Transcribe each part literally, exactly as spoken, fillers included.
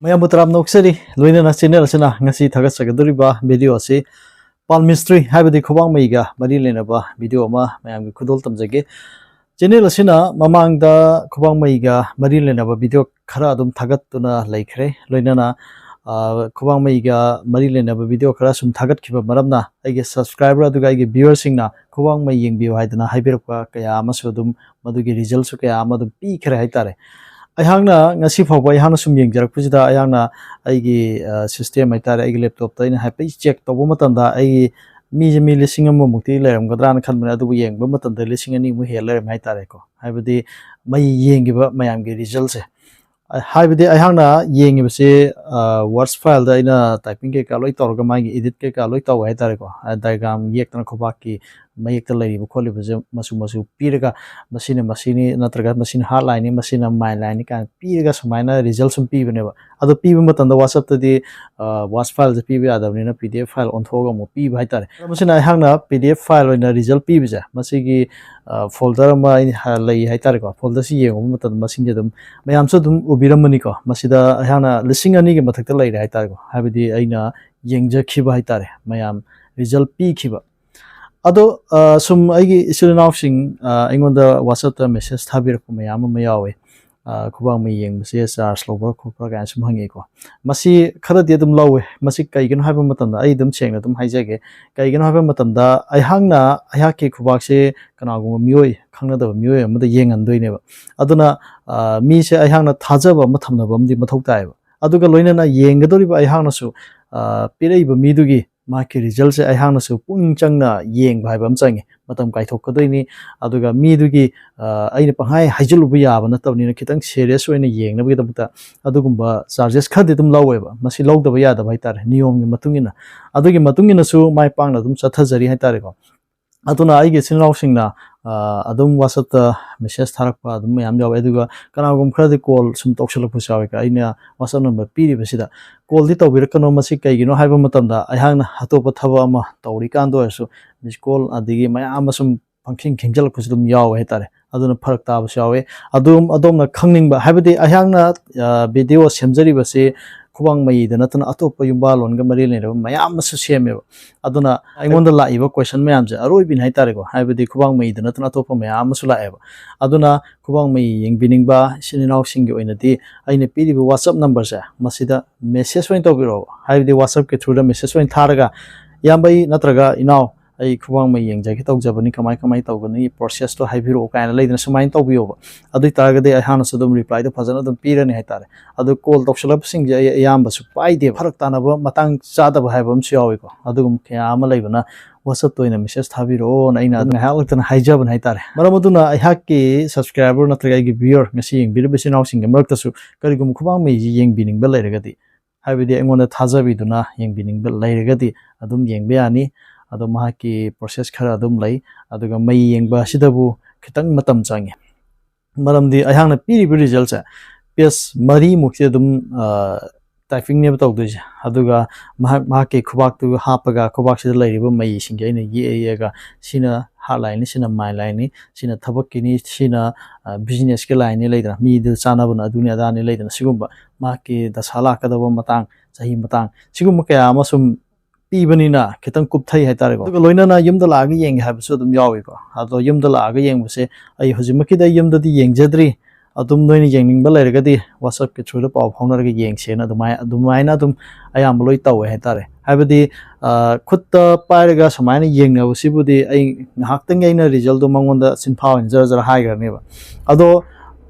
ꯃꯌꯥꯝꯕꯨ ꯇꯔꯥꯝꯅ ꯑꯣꯛꯆꯔꯤ꯫ ꯂꯣꯏꯅꯅ ꯆꯦꯅꯦꯜ ꯑꯁꯤꯅ ꯉꯁꯤ ꯊꯥꯒꯠꯆꯒꯗꯧꯔꯤꯕ ꯚꯤꯗꯤꯑꯣ ꯑꯁꯤ palmistry ꯍꯥꯏꯕꯗꯤ ꯈꯨꯕꯥꯡ ꯃꯩꯒ ꯃꯔꯤ ꯂꯩꯅꯕ ꯚꯤꯗꯤꯑꯣ ꯑꯃ ꯃꯌꯥꯝꯒꯤ ꯈꯨꯗꯣꯜ ꯇꯝꯖꯒꯦ꯫ ꯆꯦꯅꯦꯜ ꯑꯁꯤꯅ ꯃꯃꯥꯡꯗ ꯈꯨꯕꯥꯡ ꯃꯩꯒ ꯃꯔꯤ ꯂꯩꯅꯕ ꯚꯤꯗꯤꯑꯣ ꯈꯔ ꯑꯗꯨꯝ ꯊꯥꯒꯠꯇꯨꯅ ꯂꯩꯈ꯭ꯔꯦ꯫ ꯂꯣꯏꯅꯅ, ꯑ, ꯈꯨꯕꯥꯡ ꯃꯩꯒ ꯃꯔꯤ ꯂꯩꯅꯕ ꯚꯤꯗꯤꯑꯣ ꯈꯔ ꯁꯨꯝ ꯊꯥꯒꯠꯈꯤꯕ ꯃꯔꯝꯅ ꯑꯩꯒꯤ subscriber ꯑꯗꯨꯒ ꯑꯩꯒꯤ viewerꯁꯤꯡꯅ ꯈꯨꯕꯥꯡ ꯃꯩ ꯌꯦꯡꯕꯤꯌꯨ ꯍꯥꯏꯗꯅ ꯍꯥꯏꯕꯤꯔꯛꯄ ꯀꯌꯥ ꯑꯃꯁꯨ ꯑꯗꯨꯝ ꯃꯗꯨꯒꯤ resultꯁꯨ ꯀꯌꯥ ꯑꯃ ꯑꯗꯨꯝ ꯄꯤꯈ꯭ꯔꯦ ꯍꯥꯏꯇꯥꯔꯦ꯫ ꯑꯩꯍꯥꯛꯅ ꯉꯁꯤ ꯐꯥꯎꯕ ꯑꯩꯍꯥꯛꯅ ꯁꯨꯝ ꯌꯦꯡꯖꯔꯛꯄꯁꯤꯗ ꯑꯩꯍꯥꯛꯅ ꯑꯩꯒꯤ, ꯑ, system ꯍꯥꯏꯇꯥꯔꯦ, ꯑꯩꯒꯤ laptopꯇ ꯑꯩꯅ ꯍꯥꯏꯐꯦꯠ check ꯇꯧꯕ ꯃꯇꯝꯗ ꯑꯩꯒꯤ ꯃꯤꯁꯦ ꯃꯤ ꯂꯤꯁꯤꯡ ꯑꯃꯃꯨꯛꯇꯤ ꯂꯩꯔꯝꯒꯗ꯭ꯔꯥꯅ ꯈꯟꯕꯅꯦ, ꯑꯗꯨꯕꯨ ꯌꯦꯡꯕ ꯃꯇꯝꯗ ꯂꯤꯁꯤꯡ ꯑꯅꯤꯃꯨꯛ ꯍꯦꯜ ꯂꯩꯔꯝꯃꯦ ꯍꯥꯏꯇꯥꯔꯦꯀꯣ꯫ ꯍꯥꯏꯕꯗꯤ ꯃꯩ ꯌꯦꯡꯈꯤꯕ ꯃꯌꯥꯝꯒꯤ resultꯁꯦ꯫ ꯑ, ꯍꯥꯏꯕꯗꯤ ꯑꯩꯍꯥꯛꯅ ꯌꯦꯡꯉꯤꯕꯁꯤ, ꯑ, Word fileꯗ ꯑꯩꯅ typing ꯀꯩꯀꯥ ꯂꯣꯏ ꯇꯧꯔꯒ ꯃꯥꯒꯤ edit ꯀꯩꯀꯥ ꯂꯣꯏ ꯇꯧꯋꯦ ꯍꯥꯏꯇꯥꯔꯦꯀꯣ꯫ ꯑ, diagram ꯌꯦꯛꯇꯅ ꯈꯨꯕꯥꯛꯀꯤ ꯃꯌꯦꯛꯇ ꯂꯩꯔꯤꯕ ꯈꯣꯠꯂꯤꯕꯁꯦ ꯃꯆꯨ ꯃꯆꯨ ꯄꯤꯔꯒ ꯃꯁꯤꯅ ꯃꯁꯤꯅꯤ ꯅꯠꯇ꯭ꯔꯒ ꯃꯁꯤꯅ heart lineꯅꯤ, ꯃꯁꯤꯅ mind lineꯅꯤ ꯀꯥꯏꯅ ꯄꯤꯔꯒ ꯁꯨꯃꯥꯏꯅ result ꯁꯨꯝ ꯄꯤꯕꯅꯦꯕ꯫ ꯑꯗꯣ ꯄꯤꯕ ꯃꯇꯝꯗ WhatsAppꯇꯗꯤ, ꯑ, Word fileꯁꯦ ꯄꯤꯕ ꯌꯥꯗꯕꯅꯤꯅ P D F file ꯑꯣꯟꯊꯣꯛꯑꯒ ꯑꯃꯨꯛ ꯄꯤꯕ ꯍꯥꯏꯇꯥꯔꯦ꯫ ꯑꯗꯣ ꯃꯁꯤꯅ ꯑꯩꯍꯥꯛꯅ P D F file ꯑꯣꯏꯅ result ꯄꯤꯕꯁꯦ ꯃꯁꯤꯒꯤ, ꯑ, folder ꯑꯃ ꯑꯩꯅ ꯍ-, ꯂꯩ ꯍꯥꯏꯇꯥꯔꯦꯀꯣ꯫ Folderꯁꯤ ꯌꯦꯡꯉꯨꯕ ꯃꯇꯝꯗ ꯃꯁꯤꯡꯁꯦ ꯑꯗꯨꯝ ꯃꯌꯥꯝꯁꯨ ꯑꯗꯨꯝ ꯎꯕꯤꯔꯝꯃꯅꯤꯀꯣ꯫ ꯃꯁꯤꯗ ꯑꯩꯍꯥꯛꯅ ꯂꯤꯁꯤꯡ ꯑꯅꯤꯒꯤ ꯃꯊꯛꯇ ꯂꯩꯔꯦ ꯍꯥꯏꯇꯥꯔꯦꯀꯣ꯫ ꯍꯥꯏꯕꯗꯤ ꯑꯩꯅ ꯌꯦꯡꯖꯈꯤꯕ ꯍꯥꯏꯇꯥꯔꯦ, ꯃꯌꯥꯝ result ꯄꯤꯈꯤꯕ꯫ ꯑꯗꯣ, ꯑ, ꯁꯨꯝ ꯑꯩꯒꯤ ꯏꯆꯤꯜ ꯏꯅꯥꯎꯁꯤꯡ, ꯑ, ꯑꯩꯉꯣꯟꯗ WhatsAppꯇ message ꯊꯥꯕꯤꯔꯛꯄ ꯃꯌꯥꯝ ꯑꯃ ꯌꯥꯎꯋꯦ꯫ ꯑ, ꯈꯨꯕꯥꯡ ꯃꯩ ꯌꯦꯡꯕꯁꯦ charge ꯂꯧꯕ꯭ꯔꯥ ꯈꯣꯠꯄ꯭ꯔꯥ ꯀꯥꯏꯅ ꯁꯨꯝ ꯍꯪꯉꯛꯏꯀꯣ꯫ ꯃꯁꯤ ꯈꯔꯗꯤ ꯑꯗꯨꯝ ꯂꯧꯋꯦ꯫ ꯃꯁꯤ ꯀꯩꯒꯤꯅꯣ ꯍꯥꯏꯕ ꯃꯇꯝꯗ ꯑꯩ ꯑꯗꯨꯝ ꯁꯦꯡꯅ ꯑꯗꯨꯝ ꯍꯥꯏꯖꯒꯦ꯫ ꯀꯩꯒꯤꯅꯣ ꯍꯥꯏꯕ ꯃꯇꯝꯗ ꯑꯩꯍꯥꯛꯅ ꯑꯩꯍꯥꯛꯀꯤ ꯈꯨꯕꯥꯛꯁꯦ ꯀꯅꯥꯒꯨꯝꯕ ꯃꯤꯑꯣꯏ, ꯈꯪꯅꯗꯕ ꯃꯤꯑꯣꯏ ꯑꯃꯗ ꯌꯦꯡꯍꯟꯗꯣꯏꯅꯦꯕ꯫ ꯑꯗꯨꯅ, ꯑ, ꯃꯤꯁꯦ ꯑꯩꯍꯥꯛꯅ ꯊꯥꯖꯕ ꯑꯃ ꯊꯝꯅꯕ ꯑꯃꯗꯤ ꯃꯊꯧ ꯇꯥꯏꯌꯦꯕ꯫ ꯑꯗꯨꯒ ꯂꯣꯏꯅꯅ ꯌꯦꯡꯒꯗꯧꯔꯤꯕ ꯑꯩꯍꯥꯛꯅꯁꯨ, ꯑ, ꯄꯤꯔꯛꯏꯕ ꯃꯤꯗꯨꯒꯤ ꯃꯍꯥꯛꯀꯤ resultꯁꯦ ꯑꯩꯍꯥꯛꯅꯁꯨ ꯄꯨꯛꯅꯤꯡ ꯆꯪꯅ ꯌꯦꯡꯕ ꯍꯥꯏꯕ ꯑꯃ ꯆꯪꯉꯤ꯫ ꯃꯇꯝ ꯀꯥꯏꯊꯣꯛꯀꯗꯣꯏꯅꯤ꯫ ꯑꯗꯨꯒ ꯃꯤꯗꯨꯒꯤ, ꯑ, ꯑꯩꯅ ꯄꯪꯍꯥꯏ ꯍꯥꯏꯖꯤꯜꯂꯨꯕ ꯌꯥꯕ ꯅꯠꯇꯕꯅꯤꯅ ꯈꯤꯇꯪ serious ꯑꯣꯏꯅ ꯌꯦꯡꯅꯕꯒꯤꯗꯃꯛꯇ ꯑꯗꯨꯒꯨꯝꯕ charges ꯈꯔꯗꯤ ꯑꯗꯨꯝ ꯂꯧꯋꯦꯕ꯫ ꯃꯁꯤ ꯂꯧꯗꯕ ꯌꯥꯗꯕ ꯍꯥꯏꯇꯥꯔꯦ, ꯅꯤꯌꯣꯝꯒꯤ ꯃꯇꯨꯡ ꯏꯟꯅ꯫ ꯑꯗꯨꯒꯤ ꯃꯇꯨꯡ ꯏꯟꯅꯁꯨ ꯃꯥꯏ ꯄꯥꯛꯅ ꯑꯗꯨꯝ ꯆꯠꯊꯖꯔꯤ ꯍꯥꯏꯇꯥꯔꯦꯀꯣ꯫ ꯑꯗꯨꯅ ꯑꯩꯒꯤ ꯏꯆꯤꯟ ꯏꯅꯥꯎꯁꯤꯡꯅ, ꯑ, ꯑꯗꯨꯝ WhatsAppꯇ message ꯊꯥꯔꯛꯄ ꯑꯗꯨꯝ ꯃꯌꯥꯝ ꯌꯥꯎꯋꯦ꯫ ꯑꯗꯨꯒ ꯀꯅꯥꯒꯨꯝꯕ ꯈꯔꯗꯤ call ꯁꯨꯝ ꯇꯧꯁꯜꯂꯛꯄꯁꯨ ꯌꯥꯎꯋꯦ꯫ ꯑꯩꯅ WhatsApp number ꯄꯤꯔꯤꯕꯁꯤꯗ callꯗꯤ ꯇꯧꯕꯤꯔꯛꯀꯅꯣ꯫ ꯃꯁꯤ ꯀꯩꯒꯤꯅꯣ ꯍꯥꯏꯕ ꯃꯇꯝꯗ ꯑꯩꯍꯥꯛꯅ ꯑꯇꯣꯞꯄ ꯊꯕꯛ ꯑꯃ ꯇꯧꯔꯤꯀꯥꯟꯗ ꯑꯣꯏꯔꯁꯨ miss call ꯑꯗꯒꯤ ꯃꯌꯥꯝ ꯑꯃ ꯁꯨꯝ ꯄꯪꯈꯤꯡ ꯈꯤꯡꯖꯤꯜꯂꯛꯄꯁꯨ ꯑꯗꯨꯝ ꯌꯥꯎꯋꯦ ꯍꯥꯏꯇꯥꯔꯦ꯫ ꯑꯗꯨꯅ ꯐꯔꯛ ꯇꯥꯕꯁꯨ ꯌꯥꯎꯋꯦ꯫ ꯑꯗꯨꯝ ꯑꯗꯣꯝꯅ ꯈꯪꯅꯤꯡꯕ, ꯍꯥꯏꯕꯗꯤ ꯑꯩꯍꯥꯛꯅ ꯚꯤꯗꯤꯑꯣ ꯁꯦꯝꯖꯔꯤꯕꯁꯤ ꯈꯨꯕꯥꯡ ꯃꯌꯤꯗ ꯅꯠꯇꯅ ꯑꯇꯣꯞꯄ ꯌꯨꯝꯕꯥꯜꯂꯣꯟꯒ ꯃꯔꯤ ꯂꯩꯅꯕ ꯃꯌꯥꯝ ꯑꯃꯁꯨ ꯁꯦꯝꯃꯦꯕ꯫ ꯑꯗꯨꯅ ꯑꯩꯉꯣꯟꯗ ꯂꯥꯛꯏꯕ ꯀꯣꯏꯁꯟ ꯃꯌꯥꯝꯁꯦ ꯑꯔꯣꯏꯕꯤꯅꯤ ꯍꯥꯏꯇꯥꯔꯦꯀꯣ, ꯍꯥꯏꯕꯗꯤ ꯈꯨꯕꯥꯡ ꯃꯌꯤꯗ ꯅꯠꯇꯅ ꯑꯇꯣꯞꯄ ꯃꯌꯥꯝ ꯑꯃꯁꯨ ꯂꯥꯛꯑꯦꯕ꯫ ꯑꯗꯨꯅ ꯈꯨꯕꯥꯡ ꯃꯌꯤ ꯌꯦꯡꯕꯤꯅꯤꯡꯕ ꯏꯆꯤꯟ ꯏꯅꯥꯎꯁꯤꯡꯒꯤ ꯑꯣꯏꯅꯗꯤ ꯑꯩꯅ ꯄꯤꯔꯤꯕ WhatsApp ꯅꯝꯕꯔꯁꯦ ꯃꯁꯤꯗ ꯃꯦꯁꯦꯖ ꯑꯣꯏꯅ ꯇꯧꯕꯤꯔꯛꯑꯣ, ꯍꯥꯏꯕꯗꯤ WhatsApp ꯀꯤ ꯊ꯭ꯔꯨꯗ ꯃꯦꯁꯦꯖ ꯑꯣꯏꯅ ꯊꯥꯔꯒ, "ꯏꯌꯥꯝꯕ, ꯑꯩ ꯅꯠꯇ꯭ꯔꯒ ꯏꯅꯥꯎ, ꯑꯩ ꯈꯨꯕꯥꯡ ꯃꯌꯤ ꯌꯦꯡꯖꯒꯦ ꯇꯧꯖꯕꯅꯤ, ꯀꯃꯥꯏ ꯀꯃꯥꯏ ꯇꯧꯒꯅꯤ, ꯄ꯭ꯔꯣꯁꯦꯁꯇꯣ ꯍꯥꯏꯕꯤꯔꯛꯑꯣ" ꯀꯥꯏꯅ ꯂꯩꯗꯅ, ꯁꯨꯃꯥꯏꯅ ꯇꯧꯕꯤꯌꯣꯕ꯫ ꯑꯗꯨ ꯑꯣꯏ ꯇꯥꯔꯒꯗꯤ ꯑꯩꯍꯥꯛꯅꯁꯨ ꯑꯗꯨꯝ ꯔꯤꯄ꯭ꯂꯥꯏꯗꯣ ꯐꯖꯅ ꯑꯗꯨꯝ ꯄꯤꯔꯅꯤ ꯍꯥꯏꯇꯥꯔꯦ꯫ ꯑꯗꯨ ꯀꯣꯜ ꯇꯧꯁꯜꯂꯛꯄꯁꯤꯡꯁꯦ ꯑꯩ ꯑꯌꯥꯝꯕꯁꯨ ꯄꯥꯏꯗꯦꯕ, ꯐꯔꯛ ꯇꯥꯅꯕ ꯃꯇꯥꯡ ꯆꯥꯗꯕ ꯍꯥꯏꯕ ꯑꯃꯁꯨ ꯌꯥꯎꯏꯀꯣ꯫ ꯑꯗꯨꯒꯨꯝꯕ ꯀꯌꯥ ꯑꯃ ꯂꯩꯕꯅ WhatsApp ꯇ ꯑꯣꯏꯅ ꯃꯦꯁꯦꯖ ꯊꯥꯕꯤꯔꯛꯑꯣꯅ ꯑꯩꯅ ꯑꯗꯨꯝ ꯉꯥꯏꯍꯥꯛ ꯂꯩꯇꯅ ꯍꯥꯏꯖꯕꯅꯤ ꯍꯥꯏꯇꯥꯔꯦ꯫ ꯃꯔꯝ ꯑꯗꯨꯅ ꯑꯩꯍꯥꯛꯀꯤ ꯁꯕꯁꯀ꯭ꯔꯥꯏꯕꯔ ꯅꯠꯇ꯭ꯔꯒ ꯑꯩꯒꯤ ꯚ꯭ꯌꯨꯌꯔ, ꯉꯁꯤ ꯌꯦꯡꯕꯤꯔꯤꯕ ꯏꯆꯤꯟ ꯏꯅꯥꯎꯁꯤꯡꯒꯤ ꯃꯔꯛꯇꯁꯨ ꯀꯔꯤꯒꯨꯝꯕ ꯈꯨꯕꯥꯡ ꯃꯌꯤꯁꯤ ꯌꯦꯡꯕꯤꯅꯤꯡꯕ ꯂꯩꯔꯒꯗꯤ, ꯍꯥꯏꯕꯗꯤ ꯑꯩꯉꯣꯟꯗ ꯊꯥꯖꯕꯤꯗꯨꯅ ꯌꯦꯡꯕꯤꯅꯤꯡꯕ ꯂꯩꯔꯒꯗꯤ ꯑꯗꯨꯝ ꯌꯦꯡꯕ ꯌꯥꯅꯤ꯫ ꯑꯗꯣ ꯃꯍꯥꯛꯀꯤ ꯄ꯭ꯔꯣꯁꯦꯁ ꯈꯔ ꯑꯗꯨꯝ ꯂꯩ, ꯑꯗꯨꯒ ꯃꯌꯤ ꯌꯦꯡꯕ ꯑꯁꯤꯗꯕꯨ ꯈꯤꯇꯪ ꯃꯇꯝ ꯆꯪꯉꯤ꯫ ꯃꯔꯝꯗꯤ ꯑꯩꯍꯥꯛꯅ ꯄꯤꯔꯤꯕ ꯔꯤꯖꯜꯁꯦ ꯄꯦꯖ ꯃꯔꯤꯃꯨꯛꯁꯦ ꯑꯗꯨꯝ, ꯑ, ꯇꯥꯏꯄꯤꯡꯅꯦꯕ ꯇꯧꯗꯣꯏꯁꯦ꯫ ꯑꯗꯨꯒ ꯃꯍꯥꯛ, ꯃꯍꯥꯛꯀꯤ ꯈꯨꯕꯥꯛꯇꯨ ꯍꯥꯞꯄꯒ, ꯈꯨꯕꯥꯛꯁꯤꯗ ꯂꯩꯔꯤꯕ ꯃꯌꯤꯁꯤꯡꯁꯦ ꯑꯩꯅ ꯌꯦꯛꯑ ꯌꯦꯛꯑꯒ, "ꯁꯤꯅ ꯍꯥꯔꯠ ꯂꯥꯏꯟꯅꯤ, ꯁꯤꯅ ꯃꯥꯏꯟ ꯂꯥꯏꯟꯅꯤ, ꯁꯤꯅ ꯊꯕꯛꯀꯤꯅꯤ, ꯁꯤꯅ, ꯑ, ꯕꯤꯖꯤꯅꯦꯁꯀꯤ ꯂꯥꯏꯟꯅꯤ" ꯂꯩꯗꯅ, "ꯃꯤꯗꯨ ꯆꯥꯅꯕꯅ ꯑꯗꯨꯅꯤ ꯑꯗꯥꯅꯤ" ꯂꯩꯗꯅ, ꯁꯤꯒꯨꯝꯕ ꯃꯍꯥꯛꯀꯤ ꯗꯁꯥ ꯂꯥꯛꯀꯗꯕ ꯃꯇꯥꯡ, ꯆꯍꯤ ꯃꯇꯥꯡ, ꯁꯤꯒꯨꯝꯕ ꯀꯌꯥ ꯑꯃ ꯁꯨꯝ ꯄꯤꯕꯅꯤꯅ ꯈꯤꯇꯪ ꯀꯨꯞꯊꯩ ꯍꯥꯏꯇꯥꯔꯦꯀꯣ꯫ ꯑꯗꯨꯒ ꯂꯣꯏꯅꯅ ꯌꯨꯝꯗ ꯂꯥꯛꯑꯒ ꯌꯦꯡꯒꯦ ꯍꯥꯏꯕꯁꯨ ꯑꯗꯨꯝ ꯌꯥꯎꯏꯀꯣ꯫ ꯑꯗꯣ ꯌꯨꯝꯗ ꯂꯥꯛꯑꯒ ꯌꯦꯡꯕꯁꯦ ꯑꯩ ꯍꯧꯖꯤꯛꯃꯛꯀꯤꯗꯤ ꯑꯩ ꯌꯨꯝꯗꯗꯤ ꯌꯦꯡꯖꯗ꯭ꯔꯤ꯫ ꯑꯗꯨꯝ ꯅꯣꯏꯅ ꯌꯦꯡꯅꯤꯡꯕ ꯂꯩꯔꯒꯗꯤ WhatsApp ꯀꯤ ꯊ꯭ꯔꯨꯗ ꯄꯥꯎ ꯐꯥꯎꯅꯔꯒ ꯌꯦꯡꯁꯦꯅ ꯑꯗꯨꯃꯥꯏ-, ꯑꯗꯨꯃꯥꯏꯅ ꯑꯗꯨꯝ ꯑꯌꯥꯝꯕ ꯂꯣꯏ ꯇꯧꯋꯦ ꯍꯥꯏꯇꯥꯔꯦ꯫ ꯍꯥꯏꯕꯗꯤ, ꯑ, ꯈꯨꯠꯇ ꯄꯥꯏꯔꯒ ꯁꯨꯃꯥꯏꯅ ꯌꯦꯡꯅꯕꯁꯤꯕꯨꯗꯤ ꯑꯩ ꯉꯥꯏꯍꯥꯛꯇꯪꯒꯤ ꯑꯩꯅ ꯔꯤꯖꯜꯗꯣ ꯃꯉꯣꯟꯗ ꯆꯤꯟꯐꯥ ꯑꯣꯏꯅ ꯖꯔ ꯖꯔ ꯍꯥꯏꯈ꯭ꯔꯅꯦꯕ꯫ ꯑꯗꯣ,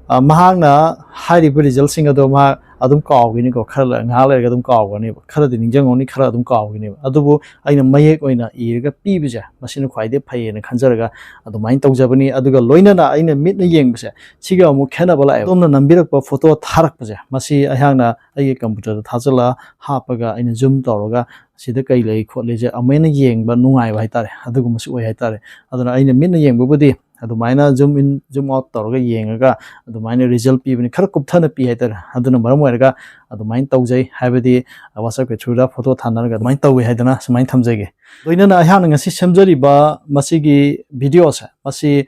ꯑ, ꯃꯍꯥꯛꯅ ꯍꯥꯏꯔꯤꯕ ꯔꯤꯖꯜꯁꯤꯡ ꯑꯗꯣ ꯃꯍꯥꯛ ꯑꯗꯨꯝ ꯀꯥꯎꯈꯤꯅꯤꯀꯣ, ꯈꯔ ꯂꯩ-, ꯉꯥꯏꯍꯥꯛ ꯂꯩꯔꯒ ꯑꯗꯨꯝ ꯀꯥꯎꯒꯅꯦꯕ, ꯈꯔꯗꯤ ꯅꯤꯡꯁꯤꯡꯉꯧꯅꯤ, ꯈꯔ ꯑꯗꯨꯝ ꯀꯥꯎꯈꯤꯅꯦꯕ꯫ ꯑꯗꯨꯕꯨ ꯑꯩꯅ ꯃꯌꯦꯛ ꯑꯣꯏꯅ ꯏꯔꯒ ꯄꯤꯕꯁꯦ ꯃꯁꯤꯅ ꯈ꯭ꯋꯥꯏꯗꯩ ꯐꯩꯌꯦꯅ ꯈꯟꯖꯔꯒ ꯑꯗꯨꯃꯥꯏꯅ ꯇꯧꯖꯕꯅꯤ꯫ ꯑꯗꯨꯒ ꯂꯣꯏꯅꯅ ꯑꯩꯅ ꯃꯤꯠꯅ ꯌꯦꯡꯕꯁꯦ ꯁꯤꯒ ꯑꯃꯨꯛ ꯈꯦꯠꯅꯕ ꯂꯥꯛꯑꯦꯕ꯫ ꯑꯗꯣꯝꯅ ꯅꯝꯕꯤꯔꯛꯄ ꯐꯣꯇꯣ ꯊꯥꯔꯛꯄꯁꯦ ꯃꯁꯤ ꯑꯩꯍꯥꯛꯅ ꯑꯩꯒꯤ ꯀꯝꯄ꯭ꯌꯨꯇꯔꯗ ꯊꯥꯖꯤꯜꯂꯒ ꯍꯥꯞꯄꯒ ꯑꯩꯅ ꯖꯨꯝ ꯇꯧꯔꯒ ꯁꯤꯗ ꯀꯩ ꯂꯩ ꯈꯣꯠꯂꯤꯁꯦ ꯑꯃꯨꯛ ꯍꯦꯟꯅ ꯌꯦꯡꯕ ꯅꯨꯡꯉꯥꯏꯕ ꯍꯥꯏꯇꯥꯔꯦ, ꯑꯗꯨꯒꯨꯝꯕꯁꯨ ꯑꯣꯏ ꯍꯥꯏꯇꯥꯔꯦ꯫ ꯑꯗꯨꯅ ꯑꯩꯅ ꯃꯤꯠꯅ ꯌꯦꯡꯕꯕꯨꯗꯤ ꯑꯗꯨꯃꯥꯏꯅ ꯖꯨꯝ ꯏꯟ, ꯖꯨꯝ ꯑꯥꯎꯠ ꯇꯧꯔꯒ ꯌꯦꯡꯉꯒ ꯑꯗꯨꯃꯥꯏꯅ ꯔꯤꯖꯜ ꯄꯤꯕꯅꯤ, ꯈꯔ ꯀꯨꯞꯊꯅ ꯄꯤ ꯍꯥꯏꯇꯥꯔꯦ꯫ ꯑꯗꯨꯅ ꯃꯔꯝ ꯑꯣꯏꯔꯒ ꯑꯗꯨꯃꯥꯏꯅ ꯇꯧꯖꯩ, ꯍꯥꯏꯕꯗꯤ WhatsApp ꯀꯤ ꯊ꯭ꯔꯨꯗ ꯐꯣꯇꯣ ꯊꯥꯅꯔꯒ ꯑꯗꯨꯃꯥꯏꯅ ꯇꯧꯏ ꯍꯥꯏꯗꯅ ꯁꯨꯃꯥꯏꯅ ꯊꯝꯖꯒꯦ꯫ ꯂꯣꯏꯅꯅ ꯑꯩꯍꯥꯛꯅ ꯉꯁꯤ ꯁꯦꯝꯖꯔꯤꯕ ꯃꯁꯤꯒꯤ ꯚꯤꯗꯤꯑꯣꯁꯦ, ꯃꯁꯤ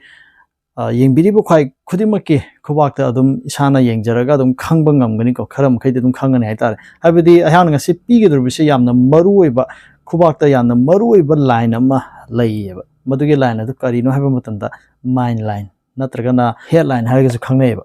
ꯌꯦꯡꯕꯤꯔꯤꯕ ꯈ꯭ꯋꯥꯏ ꯈꯨꯗꯤꯡꯃꯛꯀꯤ ꯈꯨꯕꯥꯛꯇ ꯑꯗꯨꯝ ꯏꯁꯥꯅ ꯌꯦꯡꯖꯔꯒ ꯑꯗꯨꯝ ꯈꯪꯕ ꯉꯝꯒꯅꯤꯀꯣ, ꯈꯔ ꯃꯈꯩꯗꯤ ꯑꯗꯨꯝ ꯈꯪꯒꯅꯤ ꯍꯥꯏꯇꯥꯔꯦ꯫ ꯍꯥꯏꯕꯗꯤ ꯑꯩꯍꯥꯛꯅ ꯉꯁꯤ ꯄꯤꯒꯗꯧꯔꯤꯕꯁꯤ ꯌꯥꯝꯅ ꯃꯔꯨ ꯑꯣꯏꯕ, ꯈꯨꯕꯥꯛꯇ ꯌꯥꯝꯅ ꯃꯔꯨ ꯑꯣꯏꯕ line ꯑꯃ ꯂꯩꯌꯦꯕ꯫ ꯃꯗꯨꯒꯤ line ꯑꯗꯨ ꯀꯔꯤꯅꯣ ꯍꯥꯏꯕ ꯃꯇꯝꯗ, mind line ꯅꯠꯇ꯭ꯔꯒꯅ head line ꯍꯥꯏꯔꯒꯁꯨ ꯈꯪꯅꯩꯌꯦꯕ꯫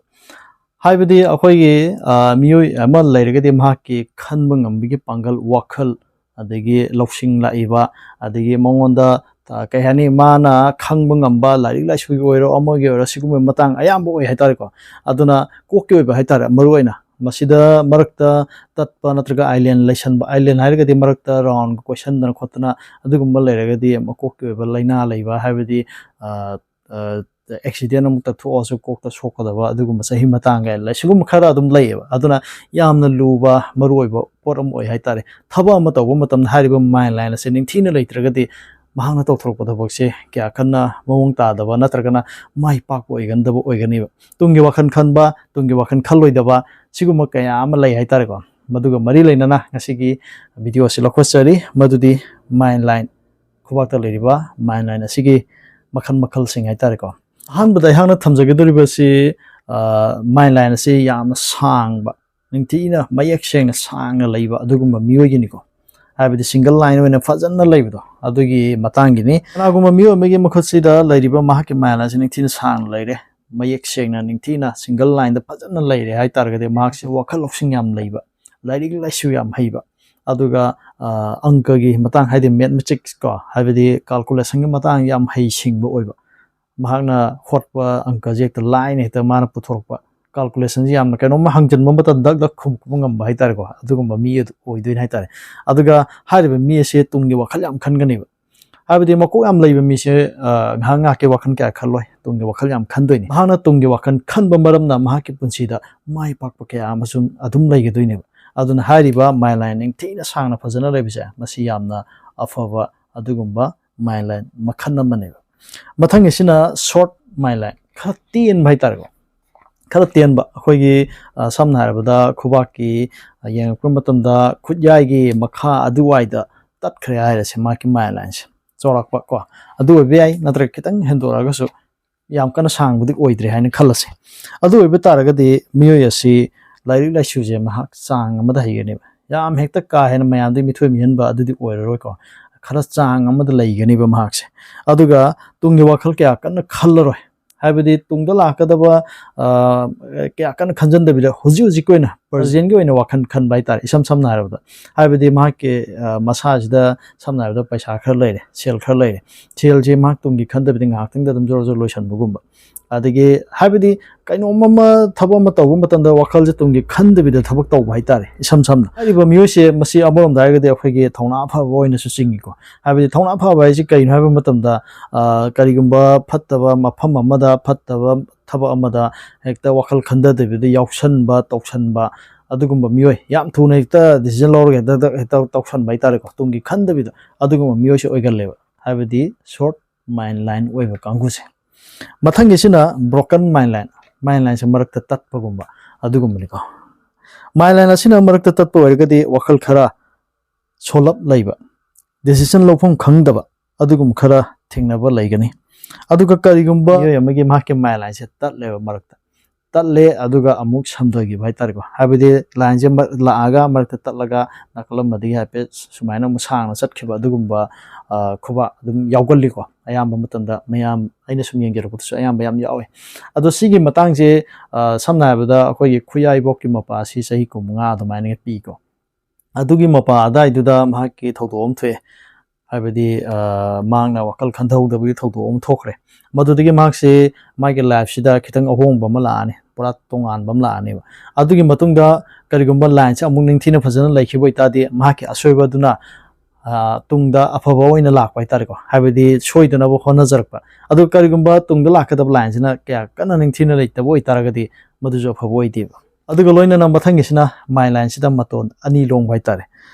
ꯍꯥꯏꯕꯗꯤ ꯑꯩꯈꯣꯏꯒꯤ, ꯑ, ꯃꯤꯑꯣꯏ ꯑꯃ ꯂꯩꯔꯒꯗꯤ ꯃꯍꯥꯛꯀꯤ ꯈꯟꯕ ꯉꯝꯕꯒꯤ ꯄꯥꯡꯒꯜ, ꯋꯥꯈꯜ, ꯑꯗꯒꯤ ꯂꯧꯁꯤꯡ ꯂꯥꯛꯏꯕ, ꯑꯗꯒꯤ ꯃꯉꯣꯟꯗ, ꯑ, ꯀꯩ ꯍꯥꯏꯅꯤ, ꯃꯥꯅ ꯈꯪꯕ ꯉꯝꯕ, ꯂꯥꯏꯔꯤꯛ ꯂꯥꯏꯁꯨꯒꯤ ꯑꯣꯏꯔꯣ, ꯑꯃꯒꯤ ꯑꯣꯏꯔꯣ, ꯁꯤꯒꯨꯝꯕ ꯃꯇꯥꯡ ꯑꯌꯥꯝꯕ ꯑꯣꯏ ꯍꯥꯏꯇꯥꯔꯦꯀꯣ꯫ ꯑꯗꯨꯅ ꯀꯣꯛꯀꯤ ꯑꯣꯏꯕ ꯍꯥꯏꯇꯥꯔꯦ, ꯃꯔꯨ ꯑꯣꯏꯅ ꯃꯁꯤꯗ ꯃꯔꯛꯇ ꯇꯠꯄ ꯅꯠꯇ꯭ꯔꯒ island ꯂꯩꯁꯟꯕ, island ꯍꯥꯏꯔꯒꯗꯤ ꯃꯔꯛꯇ round ꯀꯣꯏꯁꯟꯗꯅ ꯈꯣꯠꯇꯅ ꯑꯗꯨꯒꯨꯝꯕ ꯂꯩꯔꯒꯗꯤ ꯃꯀꯣꯛꯀꯤ ꯑꯣꯏꯕ ꯂꯥꯏꯅꯥ ꯂꯩꯕ, ꯍꯥꯏꯕꯗꯤ, ꯑ, ꯑ, accident ꯑꯃꯨꯛꯇ ꯊꯣꯛꯑꯁꯨ ꯀꯣꯛꯇ ꯁꯣꯛꯀꯗꯕ ꯑꯗꯨꯒꯨꯝꯕ ꯆꯍꯤ ꯃꯇꯥꯡꯒ ꯂꯩ, ꯁꯤꯒꯨꯝꯕ ꯈꯔ ꯑꯗꯨꯝ ꯂꯩꯌꯦꯕ꯫ ꯑꯗꯨꯅ ꯌꯥꯝꯅ ꯂꯨꯕ, ꯃꯔꯨꯑꯣꯏꯕ ꯄꯣꯠ ꯑꯃ ꯑꯣꯏ ꯍꯥꯏꯇꯥꯔꯦ꯫ ꯊꯕꯛ ꯑꯃ ꯇꯧꯕ ꯃꯇꯝꯗ ꯍꯥꯏꯔꯤꯕ mind line ꯑꯁꯦ ꯅꯤꯡꯊꯤꯅ ꯂꯩꯇ꯭ꯔꯒꯗꯤ ꯃꯍꯥꯛꯅ ꯇꯧꯊꯣꯔꯛꯄ ꯊꯕꯛꯁꯦ ꯀꯌꯥ ꯀꯟꯅ ꯃꯑꯣꯡ ꯇꯥꯗꯕ ꯅꯠꯇ꯭ꯔꯒꯅ ꯃꯥꯏ ꯄꯥꯛꯄ ꯑꯣꯏꯒꯟꯗꯕ ꯑꯣꯏꯒꯅꯦꯕ꯫ ꯇꯨꯡꯒꯤ ꯋꯥꯈꯜ ꯈꯟꯕ, ꯇꯨꯡꯒꯤ ꯋꯥꯈꯜ ꯈꯜꯂꯣꯏꯗꯕ, ꯁꯤꯒꯨꯝꯕ ꯀꯌꯥ ꯑꯃ ꯂꯩ ꯍꯥꯏꯇꯥꯔꯦꯀꯣ꯫ ꯃꯗꯨꯒ ꯃꯔꯤ ꯂꯩꯅꯅ ꯉꯁꯤꯒꯤ video ꯑꯁꯤ ꯂꯧꯈꯠꯆꯔꯤ, ꯃꯗꯨꯗꯤ mind line, ꯈꯨꯕꯥꯛꯇ ꯂꯩꯔꯤꯕ mind line ꯑꯁꯤꯒꯤ ꯃꯈꯜ ꯃꯈꯜꯁꯤꯡ ꯍꯥꯏꯇꯥꯔꯦꯀꯣ꯫ ꯑꯍꯥꯟꯕꯗ ꯑꯩꯍꯥꯛꯅ ꯊꯝꯖꯒꯗꯧꯔꯤꯕꯁꯤ, ꯑ, mind line ꯑꯁꯤ ꯌꯥꯝꯅ ꯁꯥꯡꯕ, ꯅꯤꯡꯊꯤꯅ ꯃꯌꯦꯛ ꯁꯦꯡꯅ ꯁꯥꯡꯅ ꯂꯩꯕ ꯑꯗꯨꯒꯨꯝꯕ ꯃꯤꯑꯣꯏꯒꯤꯅꯤꯀꯣ꯫ ꯍꯥꯏꯕꯗꯤ single line ꯑꯣꯏꯅ ꯐꯖꯅ ꯂꯩꯕꯗꯣ, ꯑꯗꯨꯒꯤ ꯃꯇꯥꯡꯒꯤꯅꯤ꯫ ꯀꯅꯥꯒꯨꯝꯕ ꯃꯤꯑꯣꯏ ꯑꯃꯒꯤ ꯃꯈꯨꯠꯁꯤꯗ ꯂꯩꯔꯤꯕ ꯃꯍꯥꯛꯀꯤ mind line ꯑꯁꯤ ꯅꯤꯡꯊꯤꯅ ꯁꯥꯡꯅ ꯂꯩꯔꯦ, ꯃꯌꯦꯛ ꯁꯦꯡꯅ ꯅꯤꯡꯊꯤꯅ single lineꯗ ꯐꯖꯅ ꯂꯩꯔꯦ ꯍꯥꯏꯇꯥꯔꯒꯗꯤ ꯃꯍꯥꯛꯁꯦ ꯋꯥꯈꯜ ꯂꯧꯁꯤꯡ ꯌꯥꯝ ꯂꯩꯕ, ꯂꯥꯏꯔꯤꯛ ꯂꯥꯏꯁꯨ ꯌꯥꯝ ꯍꯩꯕ, ꯑꯗꯨꯒ, ꯑ, ꯑꯪꯀꯒꯤ ꯃꯇꯥꯡ, ꯍꯥꯏꯗꯤ mathematics ꯀꯣ, ꯍꯥꯏꯕꯗꯤ calculationꯒꯤ ꯃꯇꯥꯡ ꯌꯥꯝ ꯍꯩꯁꯤꯡꯕ ꯑꯣꯏꯕ, ꯃꯍꯥꯛꯅ ꯍꯣꯠꯄ ꯑꯪꯀꯁꯦ ꯍꯦꯛꯇ ꯂꯥꯏꯅ ꯍꯦꯛꯇ ꯃꯥꯅ ꯄꯨꯊꯣꯔꯛꯄ, calculationꯁꯦ ꯌꯥꯝꯅ ꯀꯩꯅꯣꯝꯃ ꯍꯪꯖꯤꯟꯕ ꯃꯇꯝꯗ ꯗꯛ ꯗꯛ ꯈꯨꯝꯕ ꯉꯝꯕ ꯍꯥꯏꯇꯥꯔꯦꯀꯣ, ꯑꯗꯨꯒꯨꯝꯕ ꯃꯤ ꯑꯗꯨ ꯑꯣꯏꯗꯣꯏꯅꯦ ꯍꯥꯏꯇꯥꯔꯦ꯫ ꯑꯗꯨꯒ ꯍꯥꯏꯔꯤꯕ ꯃꯤ ꯑꯁꯦ ꯇꯨꯡꯒꯤ ꯋꯥꯈꯜ ꯌꯥꯝ ꯈꯟꯒꯅꯦꯕ꯫ ꯍꯥꯏꯕꯗꯤ ꯃꯀꯣꯛ ꯌꯥꯝ ꯂꯩꯕ ꯃꯤꯁꯦ, ꯑ, ꯉꯥꯏꯍꯥꯛ ꯉꯥꯏꯍꯥꯛꯀꯤ ꯋꯥꯈꯜ ꯀꯌꯥ ꯈꯜꯂꯣꯏ, ꯇꯨꯡꯒꯤ ꯋꯥꯈꯜ ꯌꯥꯝ ꯈꯟꯗꯣꯏꯅꯤ꯫ ꯃꯍꯥꯛꯅ ꯇꯨꯡꯒꯤ ꯋꯥꯈꯜ ꯈꯟꯕ ꯃꯔꯝꯅ ꯃꯍꯥꯛꯀꯤ ꯄꯨꯟꯁꯤꯗ ꯃꯥꯏ ꯄꯥꯛꯄ ꯀꯌꯥ ꯑꯃꯁꯨ ꯑꯗꯨꯝ ꯂꯩꯒꯗꯣꯏꯅꯦꯕ꯫ ꯑꯗꯨꯅ ꯍꯥꯏꯔꯤꯕ mind line ꯅꯤꯡꯊꯤꯅ ꯁꯥꯡꯅ ꯐꯖꯅ ꯂꯩꯕꯁꯦ, ꯃꯁꯤ ꯌꯥꯝꯅ ꯑꯐꯕ ꯑꯗꯨꯒꯨꯝꯕ mind line ꯃꯈꯜ ꯑꯃꯅꯦꯕ꯫ ꯃꯊꯪꯒꯤꯁꯤꯅ short mind line, ꯈꯔ ꯇꯦꯟꯕ ꯍꯥꯏꯇꯥꯔꯦꯀꯣ꯫ ꯈꯔ ꯇꯦꯟꯕ, ꯑꯩꯈꯣꯏꯒꯤ, ꯑ, ꯁꯝꯅ ꯍꯥꯏꯔꯕꯗ ꯈꯨꯕꯥꯛꯀꯤ, ꯑ, ꯌꯦꯡꯉꯛꯄ ꯃꯇꯝꯗ ꯈꯨꯠꯌꯥꯏꯒꯤ ꯃꯈꯥ ꯑꯗꯨꯋꯥꯏꯗ ꯇꯠꯈ꯭ꯔꯦ ꯍꯥꯏꯔꯁꯦ, ꯃꯥꯒꯤ mind lineꯁꯦ ꯆꯥꯎꯔꯥꯛꯄ ꯀꯣ, ꯑꯗꯨ ꯑꯣꯏꯕ ꯌꯥꯏ, ꯅꯠꯇ꯭ꯔꯒ ꯈꯤꯇꯪ ꯍꯦꯟꯗꯣꯔꯛꯑꯒꯁꯨ ꯌꯥꯝ ꯀꯟꯅ ꯁꯥꯡꯕꯗꯤ ꯑꯣꯏꯗ꯭ꯔꯦ ꯍꯥꯏꯅ ꯈꯜꯂꯁꯦ꯫ ꯑꯗꯨ ꯑꯣꯏꯕ ꯇꯥꯔꯒꯗꯤ ꯃꯤꯑꯣꯏ ꯑꯁꯤ ꯂꯥꯏꯔꯤꯛ ꯂꯥꯏꯁꯨꯁꯦ ꯃꯍꯥꯛ ꯆꯥꯡ ꯑꯃꯗ ꯍꯩꯒꯅꯦꯕ꯫ ꯌꯥꯝ ꯍꯦꯛꯇ ꯀꯥ ꯍꯦꯟꯅ ꯃꯌꯥꯝꯗꯒꯤ ꯃꯤꯊꯣꯏ ꯃꯤꯍꯦꯟꯕ ꯑꯗꯨꯗꯤ ꯑꯣꯏꯔꯔꯣꯏꯀꯣ꯫ ꯈꯔ ꯆꯥꯡ ꯑꯃꯗ ꯂꯩꯒꯅꯦꯕ ꯃꯍꯥꯛꯁꯦ꯫ ꯑꯗꯨꯒ ꯇꯨꯡꯒꯤ ꯋꯥꯈꯜ ꯀꯌꯥ ꯀꯟꯅ ꯈꯜꯂꯔꯣꯏ꯫ ꯍꯥꯏꯕꯗꯤ ꯇꯨꯡꯗ ꯂꯥꯛꯀꯗꯕ, ꯑ, ꯀꯌꯥ ꯀꯟꯅ ꯈꯟꯖꯟꯗꯕꯤꯗ ꯍꯧꯖꯤꯛ ꯍꯧꯖꯤꯛꯀꯤ ꯑꯣꯏꯅ, presentꯒꯤ ꯑꯣꯏꯅ ꯋꯥꯈꯜ ꯈꯟꯕ ꯍꯥꯏꯇꯥꯔꯦ, ꯏꯁꯝ ꯁꯝꯅ ꯍꯥꯏꯔꯕꯗ꯫ ꯍꯥꯏꯕꯗꯤ ꯃꯍꯥꯛꯀꯤ, ꯑ, ꯃꯁꯥꯁꯤꯗ ꯁꯝꯅ ꯍꯥꯏꯔꯕꯗ ꯄꯩꯁꯥ ꯈꯔ ꯂꯩꯔꯦ, ꯁꯦꯜ ꯈꯔ ꯂꯩꯔꯦ꯫ ꯁꯦꯜꯁꯦ ꯃꯍꯥꯛ ꯇꯨꯡꯒꯤ ꯈꯟꯗꯕꯤꯗ ꯉꯥꯏꯍꯥꯛꯇꯪꯗ ꯑꯗꯨꯝ ꯖꯣꯔꯣ ꯖꯣꯔꯣ ꯂꯣꯏꯁꯟꯕꯒꯨꯝꯕ꯫ ꯑꯗꯒꯤ ꯍꯥꯏꯕꯗꯤ ꯀꯩꯅꯣꯝ ꯑꯃ, ꯊꯕꯛ ꯑꯃ ꯇꯧꯕ ꯃꯇꯝꯗ ꯋꯥꯈꯜꯁꯦ ꯇꯨꯡꯒꯤ ꯈꯟꯗꯕꯤꯗ ꯊꯕꯛ ꯇꯧꯕ ꯍꯥꯏꯇꯥꯔꯦ, ꯏꯁꯝ ꯁꯝꯅ꯫ ꯍꯥꯏꯔꯤꯕ ꯃꯤꯑꯣꯏꯁꯦ ꯃꯁꯤ ꯑꯃꯔꯣꯝꯗ ꯍꯥꯏꯔꯒꯗꯤ ꯑꯩꯈꯣꯏꯒꯤ ꯊꯧꯅꯥ ꯐꯕ ꯑꯣꯏꯅꯁꯨ ꯆꯤꯡꯉꯤꯀꯣ꯫ ꯍꯥꯏꯕꯗꯤ ꯊꯧꯅꯥ ꯐꯕ ꯍꯥꯏꯁꯤ ꯀꯩꯅꯣ ꯍꯥꯏꯕ ꯃꯇꯝꯗ, ꯑ, ꯀꯔꯤꯒꯨꯝꯕ ꯐꯠꯇꯕ ꯃꯐꯝ ꯑꯃꯗ, ꯐꯠꯇꯕ ꯊꯕꯛ ꯑꯃꯗ ꯍꯦꯛꯇ ꯋꯥꯈꯜ ꯈꯟꯊꯗꯕꯤꯗ ꯌꯥꯎꯁꯟꯕ, ꯇꯧꯁꯟꯕ, ꯑꯗꯨꯒꯨꯝꯕ ꯃꯤꯑꯣꯏ, ꯌꯥꯝ ꯊꯨꯅ ꯍꯦꯛꯇ decision ꯂꯧꯔꯒ ꯍꯦꯛꯇ, ꯍꯦꯛꯇ ꯇꯧꯁꯟꯕ ꯍꯥꯏꯇꯥꯔꯦꯀꯣ, ꯇꯨꯡꯒꯤ ꯈꯟꯗꯕꯤꯗ ꯑꯗꯨꯒꯨꯝꯕ ꯃꯤꯑꯣꯏꯁꯦ ꯑꯣꯏꯒꯜꯂꯦꯕ꯫ ꯍꯥꯏꯕꯗꯤ short mind line ꯑꯣꯏꯕ ꯀꯥꯡꯕꯨꯁꯦ꯫ ꯃꯊꯪꯒꯤꯁꯤꯅ broken mind line, mind lineꯁꯦ ꯃꯔꯛꯇ ꯇꯠꯄꯒꯨꯝꯕ ꯑꯗꯨꯒꯨꯝꯕꯅꯤꯀꯣ꯫ Mind line ꯑꯁꯤꯅ ꯃꯔꯛꯇ ꯇꯠꯄ ꯑꯣꯏꯔꯒꯗꯤ ꯋꯥꯈꯜ ꯈꯔ ꯁꯣꯜꯂꯞ ꯂꯩꯕ, decision ꯂꯧꯐꯝ ꯈꯪꯗꯕ, ꯑꯗꯨꯒꯨꯝꯕ ꯈꯔ ꯊꯦꯡꯅꯕ ꯂꯩꯒꯅꯤ꯫ ꯑꯗꯨꯒ ꯀꯔꯤꯒꯨꯝꯕ ꯃꯤꯑꯣꯏ ꯑꯃꯒꯤ ꯃꯍꯥꯛꯀꯤ mind lineꯁꯦ ꯇꯠꯂꯦꯕ ꯃꯔꯛꯇ, ꯇꯠꯂꯦ ꯑꯗꯨꯒ ꯑꯃꯨꯛ ꯁꯝꯊꯈꯤꯕ ꯍꯥꯏꯇꯥꯔꯦꯀꯣ꯫ ꯍꯥꯏꯕꯗꯤ lineꯁꯦ ꯃ-, ꯂꯥꯛꯑꯒ ꯃꯔꯛꯇ ꯇꯠꯂꯒ ꯅꯥꯀꯜ ꯑꯃꯗꯒꯤ ꯍꯥꯏꯐꯦꯠ ꯁꯨꯃꯥꯏꯅ ꯑꯃꯨꯛ ꯁꯥꯡꯅ ꯆꯠꯈꯤꯕ ꯑꯗꯨꯒꯨꯝꯕ, ꯑ, ꯈꯨꯕꯥꯛ ꯑꯗꯨꯝ ꯌꯥꯎꯒꯜꯂꯤꯀꯣ꯫ ꯑꯌꯥꯝꯕ ꯃꯇꯝꯗ ꯃꯌꯥꯝ, ꯑꯩꯅ ꯁꯨꯝ ꯌꯦꯡꯖꯔꯛꯄꯗꯁꯨ ꯑꯌꯥꯝꯕ ꯌꯥꯝ ꯌꯥꯎꯋꯦ꯫ ꯑꯗꯣ ꯁꯤꯒꯤ ꯃꯇꯥꯡꯁꯦ, ꯑ, ꯁꯝꯅ ꯍꯥꯏꯔꯕꯗ ꯑꯩꯈꯣꯏꯒꯤ ꯈꯨꯌꯥꯏꯕꯣꯛꯀꯤ ꯃꯄꯥ ꯑꯁꯤ ꯆꯍꯤ ꯀꯨꯟꯃꯉꯥ ꯑꯗꯨꯃꯥꯏꯅ ꯄꯤꯀꯣ꯫ ꯑꯗꯨꯒꯤ ꯃꯄꯥ ꯑꯗꯥꯏꯗꯨꯗ ꯃꯍꯥꯛꯀꯤ ꯊꯧꯗꯣꯛ ꯑꯃ ꯊꯣꯛꯑꯦ꯫ ꯍꯥꯏꯕꯗꯤ, ꯑ, ꯃꯍꯥꯛꯅ ꯋꯥꯈꯜ ꯈꯟꯊꯍꯧꯗꯕꯒꯤ ꯊꯧꯗꯣꯛ ꯑꯃ ꯊꯣꯛꯈ꯭ꯔꯦ꯫ ꯃꯗꯨꯗꯒꯤ ꯃꯍꯥꯛꯁꯤ ꯃꯥꯒꯤ lifeꯁꯤꯗ ꯈꯤꯇꯪ ꯑꯍꯣꯡꯕ ꯑꯃ ꯂꯥꯛꯑꯅꯤ, ꯄꯨꯔꯥ ꯇꯣꯉꯥꯟꯕ ꯑꯃ ꯂꯥꯛꯑꯅꯦꯕ꯫ ꯑꯗꯨꯒꯤ ꯃꯇꯨꯡꯗ ꯀꯔꯤꯒꯨꯝꯕ lineꯁꯦ ꯑꯃꯨꯛ ꯅꯤꯡꯊꯤꯅ ꯐꯖꯅ ꯂꯩꯈꯤꯕ ꯑꯣꯏꯇꯥꯔꯗꯤ, ꯃꯍꯥꯛꯀꯤ ꯑꯁꯣꯏꯕ ꯑꯗꯨꯅ, ꯑ, ꯇꯨꯡꯗ ꯑꯐꯕ ꯑꯣꯏꯅ ꯂꯥꯛꯄ ꯍꯥꯏꯇꯥꯔꯦꯀꯣ, ꯍꯥꯏꯕꯗꯤ ꯁꯣꯏꯗꯅꯕ ꯍꯣꯠꯅꯖꯔꯛꯄ꯫ ꯑꯗꯨ ꯀꯔꯤꯒꯨꯝꯕ ꯇꯨꯡꯗ ꯂꯥꯛꯀꯗꯕ lineꯁꯤꯅ ꯀꯌꯥ ꯀꯟꯅ ꯅꯤꯡꯊꯤꯅ ꯂꯩꯇꯕ ꯑꯣꯏꯇꯥꯔꯒꯗꯤ, ꯃꯗꯨꯁꯨ ꯑꯐꯕ ꯑꯣꯏꯗꯦꯕ꯫ ꯑꯗꯨꯒ ꯂꯣꯏꯅꯅ ꯃꯊꯪꯒꯤꯁꯤꯅ mind lineꯁꯤꯗ ꯃꯇꯣꯟ ꯑꯅꯤ ꯂꯣꯡꯕ ꯍꯥꯏꯇꯥꯔꯦ꯫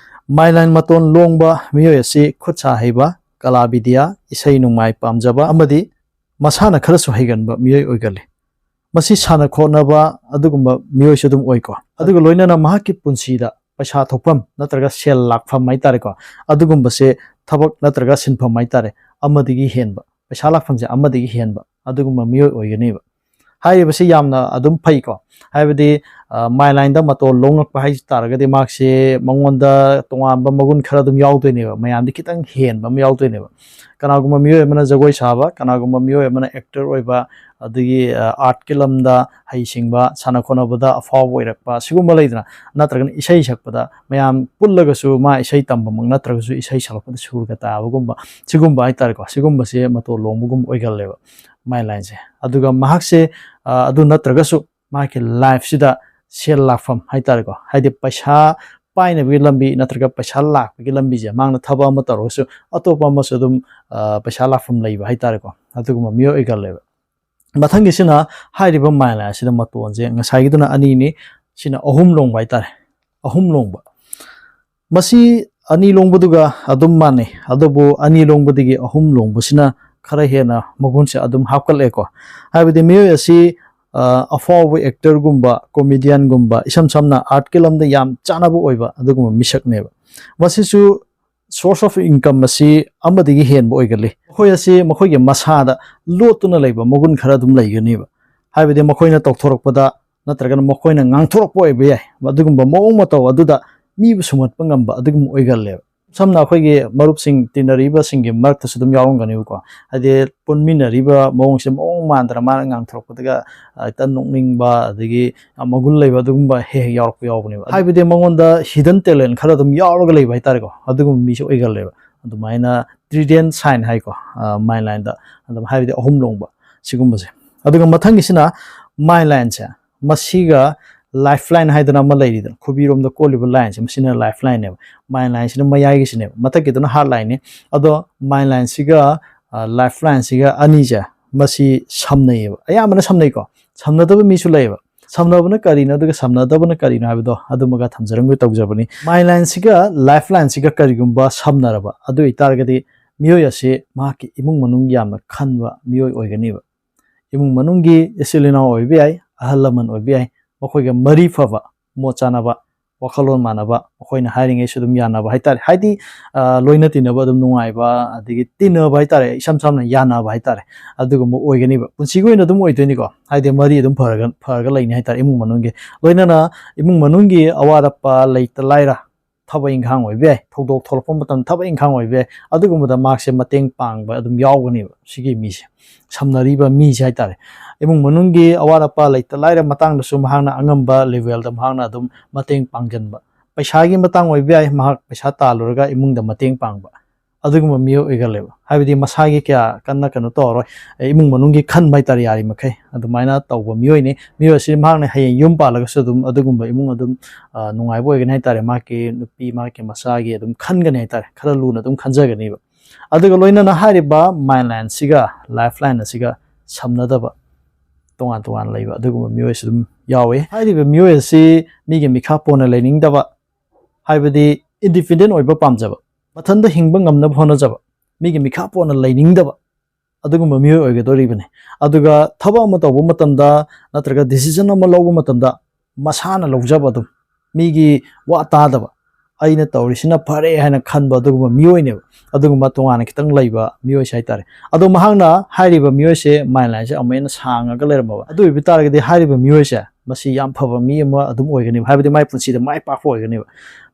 Mind line ꯃꯇꯣꯟ ꯂꯣꯡꯕ ꯃꯤꯑꯣꯏ ꯑꯁꯤ ꯈꯨꯠ ꯁꯥ ꯍꯩꯕ, ꯀꯂꯥ ꯕꯤꯗ꯭ꯌꯥ, ꯏꯁꯩ ꯅꯣꯡꯃꯥꯏ ꯄꯥꯝꯖꯕ ꯑꯃꯗꯤ ꯃꯁꯥꯅ ꯈꯔꯁꯨ ꯍꯩꯒꯟꯕ ꯃꯤꯑꯣꯏ ꯑꯣꯏꯒꯜꯂꯤ꯫ ꯃꯁꯤ ꯁꯥꯟꯅ ꯈꯣꯠꯅꯕ ꯑꯗꯨꯒꯨꯝꯕ ꯃꯤꯑꯣꯏꯁꯨ ꯑꯗꯨꯝ ꯑꯣꯏꯀꯣ꯫ ꯑꯗꯨꯒ ꯂꯣꯏꯅꯅ ꯃꯍꯥꯛꯀꯤ ꯄꯨꯟꯁꯤꯗ ꯄꯩꯁꯥ ꯊꯣꯛꯐꯝ ꯅꯠꯇ꯭ꯔꯒ ꯁꯦꯜ ꯂꯥꯛꯐꯝ ꯍꯥꯏꯇꯥꯔꯦꯀꯣ, ꯑꯗꯨꯒꯨꯝꯕꯁꯦ, ꯊꯕꯛ ꯅꯠꯇ꯭ꯔꯒ ꯁꯤꯟꯐꯝ ꯍꯥꯏꯇꯥꯔꯦ, ꯑꯃꯗꯒꯤ ꯍꯦꯟꯕ, ꯄꯩꯁꯥ ꯂꯥꯛꯐꯝꯁꯦ ꯑꯃꯗꯒꯤ ꯍꯦꯟꯕ ꯑꯗꯨꯒꯨꯝꯕ ꯃꯤꯑꯣꯏ ꯑꯣꯏꯒꯅꯦꯕ꯫ ꯍꯥꯏꯔꯤꯕꯁꯤ ꯌꯥꯝꯅ ꯑꯗꯨꯝ ꯐꯩꯀꯣ꯫ ꯍꯥꯏꯕꯗꯤ, ꯑ, ꯃꯥꯏ ꯂꯥꯏꯟꯗ ꯃꯇꯣꯟ ꯂꯣꯡꯉꯛꯄ ꯍꯥꯏ ꯇꯥꯔꯒꯗꯤ ꯃꯍꯥꯛꯁꯦ ꯃꯉꯣꯟꯗ ꯇꯣꯉꯥꯟꯕ ꯃꯒꯨꯟ ꯈꯔ ꯑꯗꯨꯝ ꯌꯥꯎꯗꯣꯏꯅꯦꯕ, ꯃꯌꯥꯝꯗꯤ ꯈꯤꯇꯪ ꯍꯦꯟꯕ ꯑꯃ ꯌꯥꯎꯗꯣꯏꯅꯦꯕ꯫ ꯀꯅꯥꯒꯨꯝꯕ ꯃꯤꯑꯣꯏ ꯑꯃꯅ ꯖꯒꯣꯏ ꯁꯥꯕ, ꯀꯅꯥꯒꯨꯝꯕ ꯃꯤꯑꯣꯏ ꯑꯃꯅ ꯑꯦꯛꯇꯔ ꯑꯣꯏꯕ, ꯑꯗꯒꯤ, ꯑ, ꯑꯥꯔꯠꯀꯤ ꯂꯝꯗ ꯍꯩꯁꯤꯡꯕ, ꯁꯥꯟꯅ ꯈꯣꯠꯅꯕꯗ ꯑꯐꯥꯎꯕ ꯑꯣꯏꯔꯛꯄ, ꯁꯤꯒꯨꯝꯕ ꯂꯩꯗꯅ, ꯅꯠꯇ꯭ꯔꯒꯅ ꯏꯁꯩ ꯁꯛꯄꯗ ꯃꯌꯥꯝ ꯄꯨꯜꯂꯒꯁꯨ ꯃꯥ ꯏꯁꯩ ꯇꯝꯕꯃꯛ ꯅꯠꯇ꯭ꯔꯒꯁꯨ ꯏꯁꯩ ꯁꯛꯂꯛꯄꯗ ꯁꯨꯔꯒ ꯇꯥꯕꯒꯨꯝꯕ, ꯁꯤꯒꯨꯝꯕ ꯍꯥꯏꯇꯥꯔꯦꯀꯣ, ꯁꯤꯒꯨꯝꯕꯁꯦ ꯃꯇꯣꯟ ꯂꯣꯡꯕꯒꯨꯝꯕ ꯑꯣꯏꯒꯜꯂꯦꯕ ꯃꯥꯏ ꯂꯥꯏꯟꯁꯦ꯫ ꯑꯗꯨꯒ ꯃꯍꯥꯛꯁꯦ, ꯑ, ꯑꯗꯨ ꯅꯠꯇ꯭ꯔꯒꯁꯨ ꯃꯍꯥꯛꯀꯤ ꯂꯥꯏꯐꯁꯤꯗ ꯁꯦꯜ ꯂꯥꯛꯐꯝ ꯍꯥꯏꯇꯥꯔꯦꯀꯣ, ꯍꯥꯏꯗꯤ ꯄꯩꯁꯥ ꯄꯥꯏꯅꯕꯒꯤ ꯂꯝꯕꯤ ꯅꯠꯇ꯭ꯔꯒ ꯄꯩꯁꯥ ꯂꯥꯛꯄꯒꯤ ꯂꯝꯕꯤꯁꯦ, ꯃꯍꯥꯛꯅ ꯊꯕꯛ ꯑꯃ ꯇꯧꯔꯒꯁꯨ ꯑꯇꯣꯞꯄ ꯑꯃꯁꯨ ꯑꯗꯨꯝ, ꯑ, ꯄꯩꯁꯥ ꯂꯥꯛꯐꯝ ꯂꯩꯕ ꯍꯥꯏꯇꯥꯔꯦꯀꯣ, ꯑꯗꯨꯒꯨꯝꯕ ꯃꯤꯑꯣꯏ ꯑꯣꯏꯒꯜꯂꯦꯕ꯫ ꯃꯊꯪꯒꯤꯁꯤꯅ ꯍꯥꯏꯔꯤꯕ ꯃꯥꯏ ꯂꯥꯏꯟ ꯑꯁꯤꯗ ꯃꯇꯣꯟꯁꯦ, ꯉꯁꯥꯏꯒꯤꯗꯨꯅ ꯑꯅꯤꯅꯤ, ꯁꯤꯅ ꯑꯍꯨꯝ ꯂꯣꯡꯕ ꯍꯥꯏꯇꯥꯔꯦ꯫ ꯑꯍꯨꯝ ꯂꯣꯡꯕ꯫ ꯃꯁꯤ ꯑꯅꯤ ꯂꯣꯡꯕꯗꯨꯒ ꯑꯗꯨꯝ ꯃꯥꯟꯅꯩ, ꯑꯗꯨꯕꯨ ꯑꯅꯤ ꯂꯣꯡꯕꯗꯒꯤ ꯑꯍꯨꯝ ꯂꯣꯡꯕꯁꯤꯅ ꯈꯔ ꯍꯦꯟꯅ ꯃꯒꯨꯟꯁꯦ ꯑꯗꯨꯝ ꯍꯥꯞꯀꯠꯂꯛꯑꯦꯀꯣ꯫ ꯍꯥꯏꯕꯗꯤ ꯃꯤꯑꯣꯏ ꯑꯁꯤ, ꯑ, ꯑꯐꯥꯎꯕ ꯑꯦꯛꯇꯔꯒꯨꯝꯕ, ꯀꯣꯃꯦꯗꯤꯌꯟꯒꯨꯝꯕ, ꯏꯁꯝ ꯁꯝꯅ ꯑꯥꯔꯠꯀꯤ ꯂꯝꯗ ꯌꯥꯝ ꯆꯥꯟꯅꯕ ꯑꯣꯏꯕ ꯑꯗꯨꯒꯨꯝꯕ ꯃꯤꯁꯛꯅꯦꯕ꯫ ꯃꯁꯤꯁꯨ source of income ꯑꯁꯤ ꯑꯃꯗꯒꯤ ꯍꯦꯟꯕ ꯑꯣꯏꯒꯜꯂꯤ꯫ ꯃꯈꯣꯏ ꯑꯁꯤ ꯃꯈꯣꯏꯒꯤ ꯃꯁꯥꯗ ꯂꯣꯠꯇꯨꯅ ꯂꯩꯕ ꯃꯒꯨꯟ ꯈꯔ ꯑꯗꯨꯝ ꯂꯩꯒꯅꯦꯕ꯫ ꯍꯥꯏꯕꯗꯤ ꯃꯈꯣꯏꯅ ꯇꯧꯊꯣꯔꯛꯄꯗ ꯅꯠꯇ꯭ꯔꯒꯅ ꯃꯈꯣꯏꯅ ꯉꯥꯡꯊꯣꯔꯛꯄ ꯑꯣꯏꯕ ꯌꯥꯏ, ꯑꯗꯨꯒꯨꯝꯕ ꯃꯑꯣꯡ ꯃꯇꯧ ꯑꯗꯨꯗ ꯃꯤꯕꯨ ꯁꯨꯝꯍꯠꯄ ꯉꯝꯕ ꯑꯗꯨꯒꯨꯝꯕ ꯑꯣꯏꯒꯜꯂꯦꯕ꯫ ꯁꯝꯅ ꯑꯩꯈꯣꯏꯒꯤ ꯃꯔꯨꯞꯁꯤꯡ ꯇꯤꯟꯅꯔꯤꯕꯁꯤꯡꯒꯤ ꯃꯔꯛꯇꯁꯨ ꯑꯗꯨꯝ ꯌꯥꯎꯔꯝꯒꯅꯦꯕꯀꯣ꯫ ꯍꯥꯏꯗꯤ ꯄꯨꯟꯃꯤꯟꯅꯔꯤꯕ ꯃꯑꯣꯡꯁꯦ ꯃꯑꯣꯡ ꯃꯥꯟꯗꯅ ꯃꯥꯅ ꯉꯥꯡꯊꯣꯔꯛꯄꯗꯒ, ꯑ, ꯍꯦꯛꯇ ꯅꯣꯛꯅꯤꯡꯕ, ꯑꯗꯒꯤ ꯌꯥꯝ ꯃꯒꯨꯟ ꯂꯩꯕ ꯑꯗꯨꯒꯨꯝꯕ ꯍꯦꯛ ꯍꯦꯛ ꯌꯥꯎꯔꯛꯄ ꯌꯥꯎꯕꯅꯦꯕ꯫ ꯍꯥꯏꯕꯗꯤ ꯃꯉꯣꯟꯗ hidden talent ꯈꯔ ꯑꯗꯨꯝ ꯌꯥꯎꯔꯒ ꯂꯩꯕ ꯍꯥꯏꯇꯥꯔꯦꯀꯣ, ꯑꯗꯨꯒꯨꯝꯕ ꯃꯤꯁꯨ ꯑꯣꯏꯒꯜꯂꯦꯕ꯫ ꯑꯗꯨꯃꯥꯏꯅ trident sign ꯍꯥꯏꯀꯣ, ꯑ, ꯃꯥꯏ ꯂꯥꯏꯟꯗ ꯑꯗꯨꯝ, ꯍꯥꯏꯕꯗꯤ ꯑꯍꯨꯝ ꯂꯣꯡꯕ ꯁꯤꯒꯨꯝꯕꯁꯦ꯫ ꯑꯗꯨꯒ ꯃꯊꯪꯒꯤꯁꯤꯅ ꯃꯥꯏ ꯂꯥꯏꯟꯁꯦ, ꯃꯁꯤꯒ ꯂꯥꯏꯐ ꯂꯥꯏꯟ ꯍꯥꯏꯗꯅ ꯑꯃ ꯂꯩꯔꯤꯗꯅ, ꯈꯨꯕꯤꯔꯣꯝꯗ ꯀꯣꯜꯂꯤꯕ ꯂꯥꯏꯟꯁꯦ, ꯃꯁꯤꯅ ꯂꯥꯏꯐ ꯂꯥꯏꯟꯅꯦꯕ꯫ ꯃꯥꯏ ꯂꯥꯏꯟꯁꯤꯅ ꯃꯌꯥꯏꯒꯤꯁꯤꯅꯦꯕ, ꯃꯊꯛꯀꯤꯗꯨꯅ ꯍꯥꯔꯠ ꯂꯥꯏꯟꯅꯤ꯫ ꯑꯗꯣ ꯃꯥꯏ ꯂꯥꯏꯟꯁꯤꯒ, ꯑ, ꯂꯥꯏꯐ ꯂꯥꯏꯟꯁꯤꯒ ꯑꯅꯤꯁꯦ, ꯃꯁꯤ ꯁꯝꯅꯩꯌꯦꯕ, ꯑꯌꯥꯝꯕꯅ ꯁꯝꯅꯩꯀꯣ꯫ ꯁꯝꯅꯗꯕ ꯃꯤꯁꯨ ꯂꯩꯌꯦꯕ꯫ ꯁꯝꯅꯕꯅ ꯀꯔꯤꯅꯣ ꯑꯗꯨꯒ ꯁꯝꯅꯗꯕꯅ ꯀꯔꯤꯅꯣ ꯍꯥꯏꯕꯗꯣ ꯑꯗꯨꯃꯒ ꯊꯝꯖꯔꯝꯒꯦ ꯇꯧꯖꯕꯅꯤ꯫ ꯃꯥꯏ ꯂꯥꯏꯟꯁꯤꯒ ꯂꯥꯏꯐ ꯂꯥꯏꯟꯁꯤꯒ ꯀꯔꯤꯒꯨꯝꯕ ꯁꯝꯅꯔꯕ ꯑꯗꯨ ꯑꯣꯏꯇꯥꯔꯒꯗꯤ, ꯃꯤꯑꯣꯏ ꯑꯁꯤ ꯃꯍꯥꯛꯀꯤ ꯏꯃꯨꯡ ꯃꯅꯨꯡ ꯌꯥꯝꯅ ꯈꯟꯕ ꯃꯤꯑꯣꯏ ꯑꯣꯏꯒꯅꯦꯕ꯫ ꯏꯃꯨꯡ ꯃꯅꯨꯡꯒꯤ ꯏꯆꯤꯜ ꯏꯅꯥꯎ ꯑꯣꯏꯕ ꯌꯥꯏ, ꯑꯍꯜ ꯂꯃꯟ ꯑꯣꯏꯕ ꯌꯥꯏ, ꯃꯈꯣꯏꯒ ꯃꯔꯤ ꯐꯕ, ꯃꯣꯠ ꯆꯥꯅꯕ, ꯋꯥꯈꯜꯂꯣꯟ ꯃꯥꯟꯅꯕ, ꯃꯈꯣꯏꯅ ꯍꯥꯏꯔꯤꯉꯩꯁꯨ ꯑꯗꯨꯝ ꯌꯥꯅꯕ ꯍꯥꯏꯇꯥꯔꯦ꯫ ꯍꯥꯏꯗꯤ, ꯑ, ꯂꯣꯏꯅ ꯇꯤꯟꯅꯕ ꯑꯗꯨꯝ ꯅꯨꯡꯉꯥꯏꯕ, ꯑꯗꯒꯤ ꯇꯤꯟꯅꯕ ꯍꯥꯏꯇꯥꯔꯦ, ꯏꯁꯝ ꯁꯝꯅ ꯌꯥꯅꯕ ꯍꯥꯏꯇꯥꯔꯦ, ꯑꯗꯨꯒꯨꯝꯕ ꯑꯣꯏꯒꯅꯤꯕ꯫ ꯄꯨꯟꯁꯤꯒꯤ ꯑꯣꯏꯅ ꯑꯗꯨꯝ ꯑꯣꯏꯗꯣꯏꯅꯤꯀꯣ, ꯍꯥꯏꯗꯤ ꯃꯔꯤ ꯑꯗꯨꯝ ꯐꯔꯒ, ꯐꯔꯒ ꯂꯩꯅꯤ ꯍꯥꯏꯇꯥꯔꯦ꯫ ꯏꯃꯨꯡ ꯃꯅꯨꯡꯒꯤ, ꯂꯣꯏꯅꯅ ꯏꯃꯨꯡ ꯃꯅꯨꯡꯒꯤ ꯑꯋꯥꯠ ꯑꯄꯥ, ꯂꯩꯇ ꯂꯥꯏꯔ, ꯊꯕꯛ ꯏꯪꯈꯥꯡ ꯑꯣꯏꯕ ꯌꯥꯏ, ꯊꯧꯗꯣꯛ ꯊꯣꯛꯂꯛꯄ ꯃꯇꯝꯗ ꯊꯕꯛ ꯏꯪꯈꯥꯡ ꯑꯣꯏꯕ ꯌꯥꯏ, ꯑꯗꯨꯒꯨꯝꯕꯗ ꯃꯍꯥꯛꯁꯦ ꯃꯇꯦꯡ ꯄꯥꯡꯕ ꯑꯗꯨꯝ ꯌꯥꯎꯒꯅꯦꯕ ꯁꯤꯒꯤ ꯃꯤꯁꯦ, ꯁꯝꯅꯔꯤꯕ ꯃꯤꯁꯦ ꯍꯥꯏꯇꯥꯔꯦ꯫ ꯏꯃꯨꯡ ꯃꯅꯨꯡꯒꯤ ꯑꯋꯥꯠ ꯑꯄꯥ, ꯂꯩꯇ ꯂꯥꯏꯔ ꯃꯇꯥꯡꯗꯁꯨ ꯃꯍꯥꯛꯅ ꯑꯉꯝꯕ ꯂꯦꯚꯦꯜꯗ ꯃꯍꯥꯛꯅ ꯑꯗꯨꯝ ꯃꯇꯦꯡ ꯄꯥꯡꯁꯤꯟꯕ꯫ ꯄꯩꯁꯥꯒꯤ ꯃꯇꯥꯡ ꯑꯣꯏꯕ ꯌꯥꯏ, ꯃꯍꯥꯛ ꯄꯩꯁꯥ ꯇꯥꯜꯂꯨꯔꯒ ꯏꯃꯨꯡꯗ ꯃꯇꯦꯡ ꯄꯥꯡꯕ, ꯑꯗꯨꯒꯨꯝꯕ ꯃꯤꯑꯣꯏ ꯑꯣꯏꯒꯜꯂꯦꯕ꯫ ꯍꯥꯏꯕꯗꯤ ꯃꯁꯥꯒꯤ ꯀꯌꯥ ꯀꯟꯅ ꯀꯩꯅꯣ ꯇꯧꯔꯔꯣꯏ, ꯏꯃꯨꯡ ꯃꯅꯨꯡꯒꯤ ꯈꯟꯕ ꯍꯥꯏꯇꯥꯔꯦ, ꯌꯥꯔꯤꯃꯈꯩ ꯑꯗꯨꯃꯥꯏꯅ ꯇꯧꯕ ꯃꯤꯑꯣꯏꯅꯤ꯫ ꯃꯤꯑꯣꯏ ꯑꯁꯤ ꯃꯍꯥꯛꯅ ꯍꯌꯦꯡ ꯌꯨꯝ ꯄꯥꯜꯂꯒꯁꯨ ꯑꯗꯨꯝ ꯑꯗꯨꯒꯨꯝꯕ ꯏꯃꯨꯡ ꯑꯗꯨꯝ, ꯑ, ꯅꯨꯡꯉꯥꯏꯕ ꯑꯣꯏꯒꯅꯤ ꯍꯥꯏꯇꯥꯔꯦ꯫ ꯃꯍꯥꯛꯀꯤ ꯅꯨꯄꯤ, ꯃꯍꯥꯛꯀꯤ ꯃꯆꯥꯒꯤ ꯑꯗꯨꯝ ꯈꯟꯒꯅꯤ ꯍꯥꯏꯇꯥꯔꯦ, ꯈꯔ ꯂꯨꯅ ꯑꯗꯨꯝ ꯈꯟꯖꯒꯅꯤꯕ꯫ ꯑꯗꯨꯒ ꯂꯣꯏꯅꯅ ꯍꯥꯏꯔꯤꯕ ꯃꯥꯏꯟ ꯂꯥꯏꯟꯁꯤꯒ ꯂꯥꯏꯐ ꯂꯥꯏꯟ ꯑꯁꯤꯒ ꯁꯝꯅꯗꯕ, ꯇꯣꯉꯥꯟ ꯇꯣꯉꯥꯟ ꯂꯩꯕ ꯑꯗꯨꯒꯨꯝꯕ ꯃꯤꯑꯣꯏꯁꯨ ꯑꯗꯨꯝ ꯌꯥꯎꯋꯤ꯫ ꯍꯥꯏꯔꯤꯕ ꯃꯤꯑꯣꯏ ꯑꯁꯤ ꯃꯤꯒꯤ ꯃꯤꯈꯥ ꯄꯣꯟꯅ ꯂꯩꯅꯤꯡꯗꯕ, ꯍꯥꯏꯕꯗꯤ ꯏꯟꯗꯤꯄꯦꯟꯗꯦꯟ ꯑꯣꯏꯕ ꯄꯥꯝꯖꯕ, ꯃꯊꯟꯇ ꯍꯤꯡꯕ ꯉꯝꯅꯕ ꯍꯣꯠꯅꯖꯕ, ꯃꯤꯒꯤ ꯃꯤꯈꯥ ꯄꯣꯟꯅ ꯂꯩꯅꯤꯡꯗꯕ, ꯑꯗꯨꯒꯨꯝꯕ ꯃꯤꯑꯣꯏ ꯑꯣꯏꯒꯗꯧꯔꯤꯕꯅꯤ꯫ ꯑꯗꯨꯒ ꯊꯕꯛ ꯑꯃ ꯇꯧꯕ ꯃꯇꯝꯗ ꯅꯠꯇ꯭ꯔꯒ ꯗꯤꯁꯤꯖꯟ ꯑꯃ ꯂꯧꯕ ꯃꯇꯝꯗ ꯃꯁꯥꯅ ꯂꯧꯖꯕ, ꯑꯗꯨꯝ ꯃꯤꯒꯤ ꯋꯥ ꯇꯥꯗꯕ, "ꯑꯩꯅ ꯇꯧꯔꯤꯁꯤꯅ ꯐꯔꯦ" ꯍꯥꯏꯅ ꯈꯟꯕ ꯑꯗꯨꯒꯨꯝꯕ ꯃꯤꯑꯣꯏꯅꯦꯕ꯫ ꯑꯗꯨꯒꯨꯝꯕ ꯇꯣꯉꯥꯟꯅ ꯈꯤꯇꯪ ꯂꯩꯕ ꯃꯤꯑꯣꯏꯁꯦ ꯍꯥꯏꯇꯥꯔꯦ꯫ ꯑꯗꯣ ꯃꯍꯥꯛꯅ ꯍꯥꯏꯔꯤꯕ ꯃꯤꯑꯣꯏꯁꯦ ꯃꯥꯏꯟ ꯂꯥꯏꯟꯁꯦ ꯑꯃꯨꯛ ꯍꯦꯟꯅ ꯁꯥꯡꯉꯒ ꯂꯩꯔꯝꯃꯕ, ꯑꯗꯨ ꯑꯣꯏꯕ ꯇꯥꯔꯒꯗꯤ ꯍꯥꯏꯔꯤꯕ ꯃꯤꯑꯣꯏꯁꯦ ꯃꯁꯤ ꯌꯥꯝ ꯐꯕ ꯃꯤ ꯑꯃ ꯑꯗꯨꯝ ꯑꯣꯏꯒꯅꯦꯕ, ꯍꯥꯏꯕꯗꯤ ꯃꯥꯏ ꯄꯨꯟꯁꯤꯗ ꯃꯥꯏ ꯄꯥꯛꯄ ꯑꯣꯏꯒꯅꯦꯕ꯫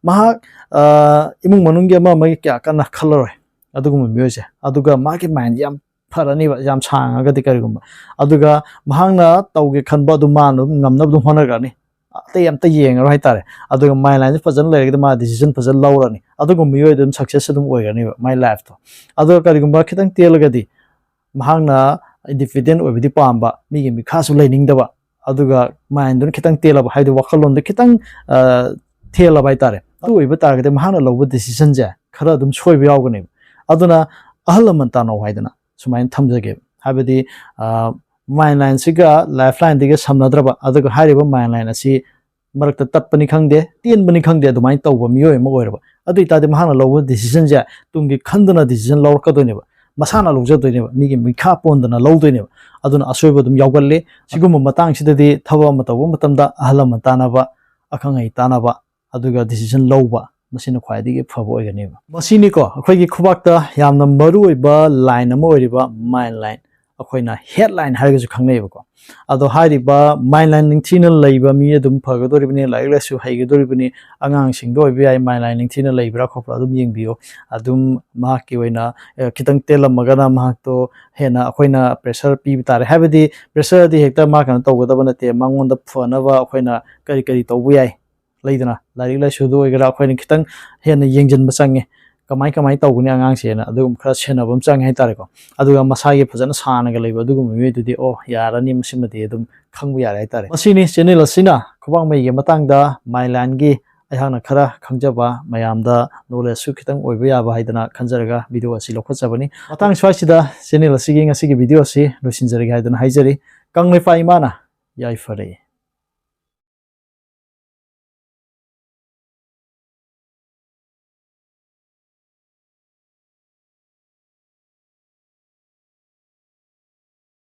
ꯃꯍꯥꯛ, ꯑ, ꯏꯃꯨꯡ ꯃꯅꯨꯡꯒꯤ ꯑꯃ ꯑꯃꯒꯤ ꯀꯌꯥ ꯀꯟꯅ ꯈꯜꯂꯔꯣꯏ ꯑꯗꯨꯒꯨꯝꯕ ꯃꯤꯑꯣꯏꯁꯦ꯫ ꯑꯗꯨꯒ ꯃꯥꯒꯤ ꯃꯥꯏꯟꯁꯦ ꯌꯥꯝ ꯐꯔꯅꯤꯕ, ꯌꯥꯝ ꯁꯥꯡꯉꯒꯗꯤ ꯀꯔꯤꯒꯨꯝꯕ꯫ ꯑꯗꯨꯒ ꯃꯍꯥꯛꯅ ꯇꯧꯒꯦ ꯈꯟꯕ ꯑꯗꯨ ꯃꯥꯅ ꯑꯗꯨꯝ ꯉꯝꯅꯕ ꯑꯗꯨꯝ ꯍꯣꯠꯅꯈ꯭ꯔꯅꯤ꯫ ꯑꯇꯩ ꯑꯝꯇ ꯌꯦꯡꯉꯔꯣꯏ ꯍꯥꯏꯇꯥꯔꯦ꯫ ꯑꯗꯨꯒ ꯃꯥꯏꯟ ꯂꯥꯏꯟꯁꯦ ꯐꯖꯅ ꯂꯩꯔꯒꯗꯤ ꯃꯥ ꯗꯤꯁꯤꯖꯟ ꯐꯖꯅ ꯂꯧꯔꯅꯤ꯫ ꯑꯗꯨꯒꯨꯝꯕ ꯃꯤꯑꯣꯏ ꯑꯗꯨꯝ ꯁꯛꯁꯦꯁ ꯑꯗꯨꯝ ꯑꯣꯏꯒꯅꯦꯕ ꯃꯥꯏ ꯂꯥꯏꯐꯇꯣ꯫ ꯑꯗꯨꯒ ꯀꯔꯤꯒꯨꯝꯕ ꯈꯤꯇꯪ ꯇꯦꯜꯂꯒꯗꯤ ꯃꯍꯥꯛꯅ ꯏꯟꯗꯤꯄꯦꯟꯗꯦꯟ ꯑꯣꯏꯕꯗꯤ ꯄꯥꯝꯕ, ꯃꯤꯒꯤ ꯃꯤꯈꯥꯁꯨ ꯂꯩꯅꯤꯡꯗꯕ, ꯑꯗꯨꯒ ꯃꯥꯏꯟꯗꯨꯅ ꯈꯤꯇꯪ ꯇꯦꯜꯂꯕ, ꯍꯥꯏꯗꯤ ꯋꯥꯈꯜꯂꯣꯟꯗ ꯈꯤꯇꯪ, ꯑ, ꯊꯦꯜꯂꯕ ꯍꯥꯏꯇꯥꯔꯦ꯫ ꯑꯗꯨ ꯑꯣꯏꯕ ꯇꯥꯔꯒꯗꯤ ꯃꯍꯥꯛꯅ ꯂꯧꯕ ꯗꯤꯁꯤꯖꯟꯁꯦ ꯈꯔ ꯑꯗꯨꯝ ꯁꯣꯏꯕ ꯌꯥꯎꯒꯅꯦꯕ꯫ ꯑꯗꯨꯅ ꯑꯍꯜ ꯂꯃꯟ ꯇꯥꯟꯅꯧ ꯍꯥꯏꯗꯅ ꯁꯨꯃꯥꯏꯅ ꯊꯝꯖꯒꯦ꯫ ꯍꯥꯏꯕꯗꯤ, ꯑ, ꯃꯥꯏꯟ ꯂꯥꯏꯟꯁꯤꯒ ꯂꯥꯏꯐ ꯂꯥꯏꯟꯗꯒ ꯁꯝꯅꯗ꯭ꯔꯕ, ꯑꯗꯨꯒ ꯍꯥꯏꯔꯤꯕ ꯃꯥꯏꯟ ꯂꯥꯏꯟ ꯑꯁꯤ ꯃꯔꯛꯇ ꯇꯠꯄꯅꯤ ꯈꯪꯗꯦ, ꯇꯦꯟꯕꯅꯤ ꯈꯪꯗꯦ, ꯑꯗꯨꯃꯥꯏꯅ ꯇꯧꯕ ꯃꯤꯑꯣꯏ ꯑꯃ ꯑꯣꯏꯔꯕ ꯑꯗꯨ ꯑꯣꯏꯇꯥꯔꯗꯤ ꯃꯍꯥꯛꯅ ꯂꯧꯕ ꯗꯤꯁꯤꯖꯟꯁꯦ ꯇꯨꯡꯒꯤ ꯈꯟꯗꯨꯅ ꯗꯤꯁꯤꯖꯟ ꯂꯧꯔꯛꯀꯗꯣꯏꯅꯦꯕ, ꯃꯁꯥꯅ ꯂꯧꯖꯗꯣꯏꯅꯦꯕ, ꯃꯤꯒꯤ ꯃꯤꯈꯥ ꯄꯣꯟꯗꯅ ꯂꯧꯗꯣꯏꯅꯦꯕ꯫ ꯑꯗꯨꯅ ꯑꯁꯣꯏꯕ ꯑꯗꯨꯝ ꯌꯥꯎꯒꯜꯂꯤ꯫ ꯁꯤꯒꯨꯝꯕ ꯃꯇꯥꯡꯁꯤꯗꯗꯤ ꯊꯕꯛ ꯑꯃ ꯇꯧꯕ ꯃꯇꯝꯗ ꯑꯍꯜ ꯂꯃꯟ ꯇꯥꯟꯅꯕ, ꯑꯈꯪ ꯑꯍꯩ ꯇꯥꯟꯅꯕ, ꯑꯗꯨꯒ decision ꯂꯧꯕ, ꯃꯁꯤꯅ ꯈ꯭ꯋꯥꯏꯗꯒꯤ ꯐꯕ ꯑꯣꯏꯒꯅꯦꯕ꯫ ꯃꯁꯤꯅꯤꯀꯣ ꯑꯩꯈꯣꯏꯒꯤ ꯈꯨꯕꯥꯛꯇ ꯌꯥꯝꯅ ꯃꯔꯨ ꯑꯣꯏꯕ line ꯑꯃ ꯑꯣꯏꯔꯤꯕ mind line, ꯑꯩꯈꯣꯏꯅ headline ꯍꯥꯏꯔꯒꯁꯨ ꯈꯪꯅꯩꯌꯦꯕꯀꯣ꯫ ꯑꯗꯣ ꯍꯥꯏꯔꯤꯕ mind line ꯅꯤꯡꯊꯤꯅ ꯂꯩꯕ ꯃꯤ ꯑꯗꯨꯝ ꯐꯒꯗꯧꯔꯤꯕꯅꯤ, ꯂꯥꯏꯔꯤꯛ ꯂꯥꯏꯁꯨ ꯍꯩꯒꯗꯧꯔꯤꯕꯅꯤ꯫ ꯑꯉꯥꯡꯁꯤꯡꯗ ꯑꯣꯏꯕ ꯌꯥꯏ, mind line ꯅꯤꯡꯊꯤꯅ ꯂꯩꯕ꯭ꯔꯥ ꯈꯣꯠꯄ꯭ꯔꯥ ꯑꯗꯨꯝ ꯌꯦꯡꯕꯤꯌꯨ꯫ ꯑꯗꯨꯝ ꯃꯍꯥꯛꯀꯤ ꯑꯣꯏꯅ, ꯑ, ꯈꯤꯇꯪ ꯇꯦꯜꯂꯝꯃꯒꯅ ꯃꯍꯥꯛꯇꯣ ꯍꯦꯟꯅ ꯑꯩꯈꯣꯏꯅ pressure ꯄꯤꯕ ꯇꯥꯔꯦ꯫ ꯍꯥꯏꯕꯗꯤ pressure ꯗꯤ ꯍꯦꯛꯇ ꯃꯥ ꯀꯩꯅꯣ ꯇꯧꯒꯗꯕ ꯅꯠꯇꯦ, ꯃꯉꯣꯟꯗ ꯐꯅꯕ ꯑꯩꯈꯣꯏꯅ ꯀꯔꯤ ꯀꯔꯤ ꯇꯧꯕ ꯌꯥꯏ, ꯂꯩꯗꯅ, ꯂꯥꯏꯔꯤꯛ ꯂꯥꯏꯁꯨꯗ ꯑꯣꯏꯒꯦꯔꯥ, ꯑꯩꯈꯣꯏꯅ ꯈꯤꯇꯪ ꯍꯦꯟꯅ ꯌꯦꯡꯁꯤꯟꯕ ꯆꯪꯉꯦ꯫ ꯀꯃꯥꯏ ꯀꯃꯥꯏꯅ ꯇꯧꯒꯅꯤ ꯑꯉꯥꯡꯁꯦꯅ ꯑꯗꯨꯒꯨꯝꯕ ꯈꯔ ꯁꯦꯟꯅꯕ ꯑꯃ ꯆꯪꯉꯦ ꯍꯥꯏꯇꯥꯔꯦꯀꯣ꯫ ꯑꯗꯨꯒ ꯃꯁꯥꯒꯤ ꯐꯖꯅ ꯁꯥꯟꯅꯒ ꯂꯩꯕ ꯑꯗꯨꯒꯨꯝꯕ ꯃꯤꯑꯣꯏꯗꯨꯗꯤ, "ꯑꯣ, ꯌꯥꯔꯅꯤ, ꯃꯁꯤꯃꯗꯤ ꯑꯗꯨꯝ ꯈꯪꯕ ꯌꯥꯔꯦ" ꯍꯥꯏꯇꯥꯔꯦ꯫ ꯃꯁꯤꯅꯤ channel ꯑꯁꯤꯅ ꯈꯨꯕꯥꯛ ꯃꯩꯒꯤ ꯃꯇꯥꯡꯗ mind line ꯒꯤ ꯑꯩꯍꯥꯛꯅ ꯈꯔ ꯈꯪꯖꯕ, ꯃꯌꯥꯝꯗ knowledge ꯁꯨ ꯈꯤꯇꯪ ꯑꯣꯏꯕ ꯌꯥꯕ ꯍꯥꯏꯗꯅ ꯈꯟꯖꯔꯒ video ꯑꯁꯤ ꯂꯧꯈꯠꯆꯕꯅꯤ꯫ ꯃꯇꯥꯡ ꯁ꯭ꯋꯥꯏꯁꯤꯗ channel ꯑꯁꯤꯒꯤ ꯉꯁꯤꯒꯤ video ꯑꯁꯤ ꯂꯣꯏꯁꯤꯟꯖꯔꯒꯦ ꯍꯥꯏꯗꯅ ꯍꯥꯏꯖꯔꯤ꯫ ꯀꯪꯂꯩꯄꯥꯛ ꯏꯃꯥꯅ ꯌꯥꯏꯐꯔꯦ꯫